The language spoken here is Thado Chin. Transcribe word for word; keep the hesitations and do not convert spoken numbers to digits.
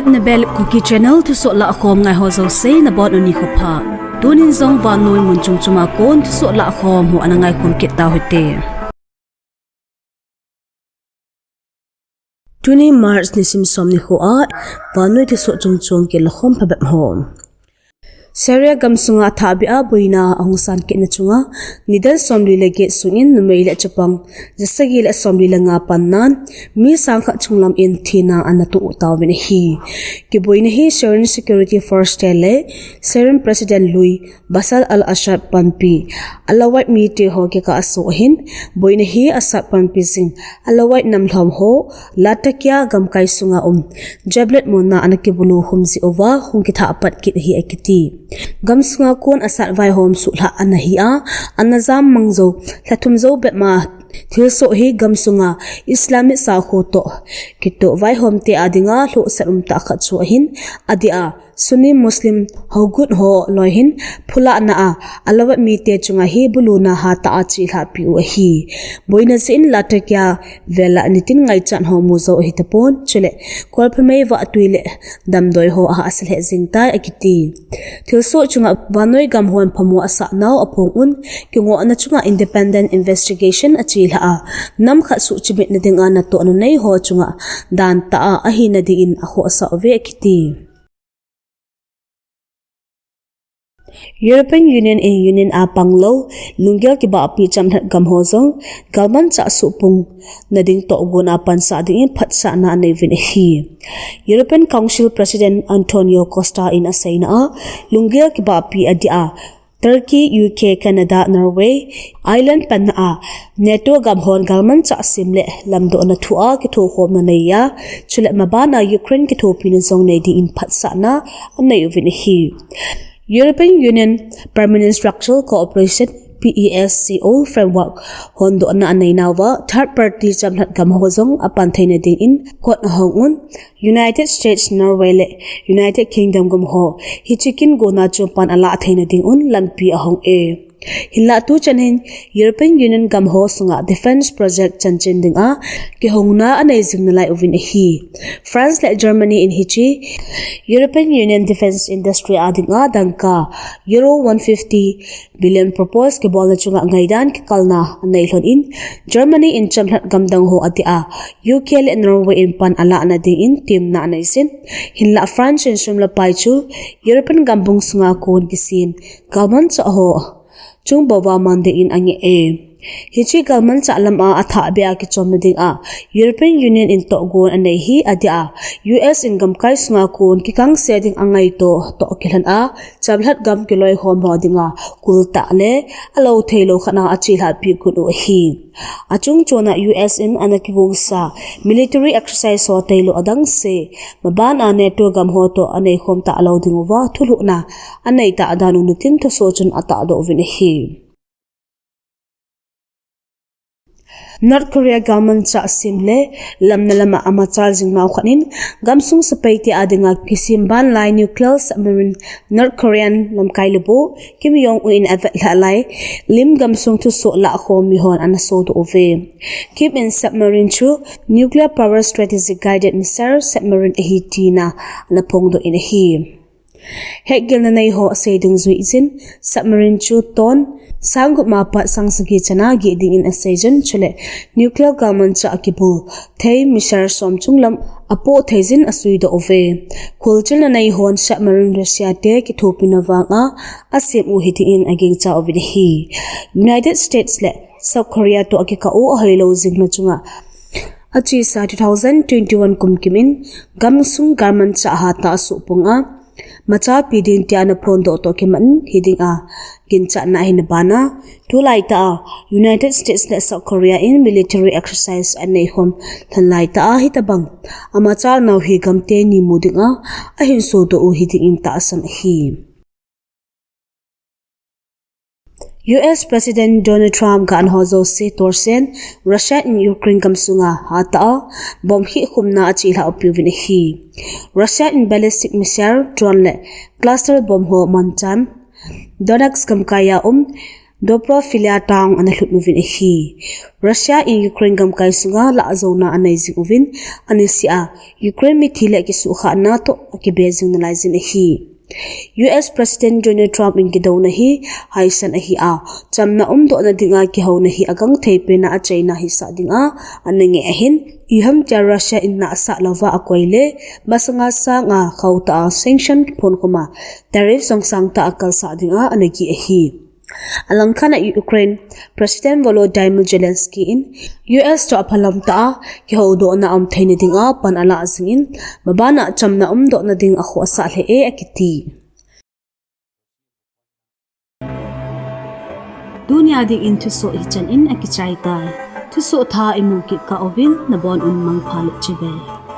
Nabel Kuki Channel thusoh lahkhom ngai ho jouse nabonun nikho pha. Tunin jong vannoi mun chom chom a kon thusoh lahkhom ho ana ngaikhom kit tau hite. Tuni March nisim som nikho a vannoi thusoh chom chom kilakhom phabep ho. Syria gamsunga athahbeh a boina ahung san kitna chunga nidan somli le get sungin numei le chapang jasagi le somli le nga pannan mi sangkhat chunglam in thina ana toh tauvin ahi. Kiboina hi Syrian Security Force te le Syrian President lui Bashar al-Assad panpi Alawite mite ho kikah a asoh ahin, boina hi Assad panpi jing Alawite namlhom ho Latakia gamkai sunga um Jabalia munna ana kibulu khum jeh uva hung kithah pat kit ahi akiti. Gamsunga kon Assad vaihom suhlhah ana hi a, ana jam mang jou, lha thum jou bep ma thilsoh hi gamsunga Islamist sakho toh kitoh vaihom te a dinga lhohsah umtah khat chu ahin, adeh a Sunni Muslim hogut ho loi hin phulahna a Alawite mite chunga hi buluna hatah a chelhahpi u ahi. Boina jeh in Latakia vel a nitin ngaichat ho mu jou ahi tapon, chule kolphe mei vahtui le damdoi ho ahahsa lheh jeng tai akiti. Thilsoh chunga vannoi gam hon phamo asah nau aphong un, kingohna chunga independent investigation achelhah a, nam khat suhchimitna dinga natohna nei ho chunga dan tah a ahina dingin akhohsah uve akiti. European Union in Union a panglou lunggel kibahpi chamlhat gam ho jong galmanchah suhpung nading tohgon a pansah dingin phatsahna anei uvin ahi. European Council President Antonio Costa in aseina a, lunggel kibahpi adeh a Turkey, U K, Canada, Norway, Ireland panna a NATO gam hon galmanchah sem le lamdohna thu a kithokhomna nei a, chule maban a Ukraine kithopina jong nei dingin phatsahna anei uvin ahi. European Union Permanent Structural Cooperation, P E S C O framework hondohna anei nauva third party chamlhat gam ho jong apan theina dingin kot ahong un, United States, Norway le United Kingdom gam ho hiche kin gonna chu pan alah theina ding un lampi ahong e. Hinlah tuchan hin European Union gam ho sunga defense project chanchin dinga kihongna anei jing nalai uvin ahi. France le Germany in hiche European Union defense industry a dinga dangka Euro one fifty billion propose kibolna chunga ngaidan kikalna anei lhon in, Germany in chamlhat gam dang ho adeh a U K le Norway in pan alahna dingin temna anei jin. Hinlah France in sum le pai chu European gambung sunga kon kisem galmanchah ho chung bouva man dingin angeh e. Hiche galmanchah lam a athahbeh a kichomna dinga European Union in tohgon anei hi adeh a U S in gamkai sunga kon kikangse ding angaito toh kilhon a, chamlhat gam kiloikhom ho dinga kultah le alou theilou khat a achelhahpi got u ahi. Achung chon a U S in ana kigongsa military exercise ho tailou adang se maban a NATO gam ho toh aneikhom talou ding uva thulhuhna anei tah dan u nitin thusoh chun atahdoh uvin ahi. North Korea galmanchah sem le lamna lama amachal jing nau khat in gamsung sepai te a dinga kisem ban lai nuclear submarine North Korean lamkai lubu Kim Jong Un in avetlhah lai lim gamsung thusoh lahkhom mi hon ana sodoh uve. Kim in submarine chu nuclear power strategic guided missile submarine ahi tina ana phongdoh in ahi. Hetgilna nei ho asei dungjuiyin, submarine chu ton sang gup ma pat sang sagi chana gih dingin asei jin, chule nuclear galmanchah a kibul thei missile som chunglam apoh thei jin asuidoh uve. Kholchilna nei hon submarine Russia te kithopina vanga asem u hi dingin agingcha uvin ahi. United States le South Korea toh akikah u ahoilou jingna chunga achesa two thousand twenty-one kum kim in gamsung galmanchah hatah a suhpung a machal pi ding tia ana phondoh toh kimat in hi dinga ginchatna ahin abana, tulaitah a United States le South Korea in military exercise aneikhom lhon laitah a hitobang amachal nau hi gamteni mu dinga ahin sodoh u hi dingin tahsan ahi. U S President Donald Trump gah ana ho jouse torsen, Russia in Ukraine gamsunga hatah a bomb khihkhumna achelhah u peuvin ahi. Russia in ballistic missile, drone le cluster bomb ho manchan Donetsk gamkai a um Dobrophilia town ana lhut uvin ahi. Russia in Ukraine gamkai sunga lahjouna anei jing uvin, anisih a Ukraine mithi le kisuhkhahna toh akibe jing nalai jin ahi. U S President Donald Trump in kidouna hi haisan ahi a, chamna umdohna dinga kihouna hi agangthei pena achaina hisah dinga ana ngeh ahin, iham tia Russia in nahsah louva akoi le, masanga sanga khauta a sanction kiphon khuma, tariff songsang ta akalsah dinga ana gih ahi. Alangkhat a Ukraine President Volodymyr Zelensky in U S toh aphalam ta a kihoudohna aum theina dinga pan alah jingin, mabana chamna umdohna ding akhohsah lheh e akiti. Tunia dingin thusoh hichan in akichai tai. Thusoh thah imu kit kah uvin nabon un mangpha le chibai.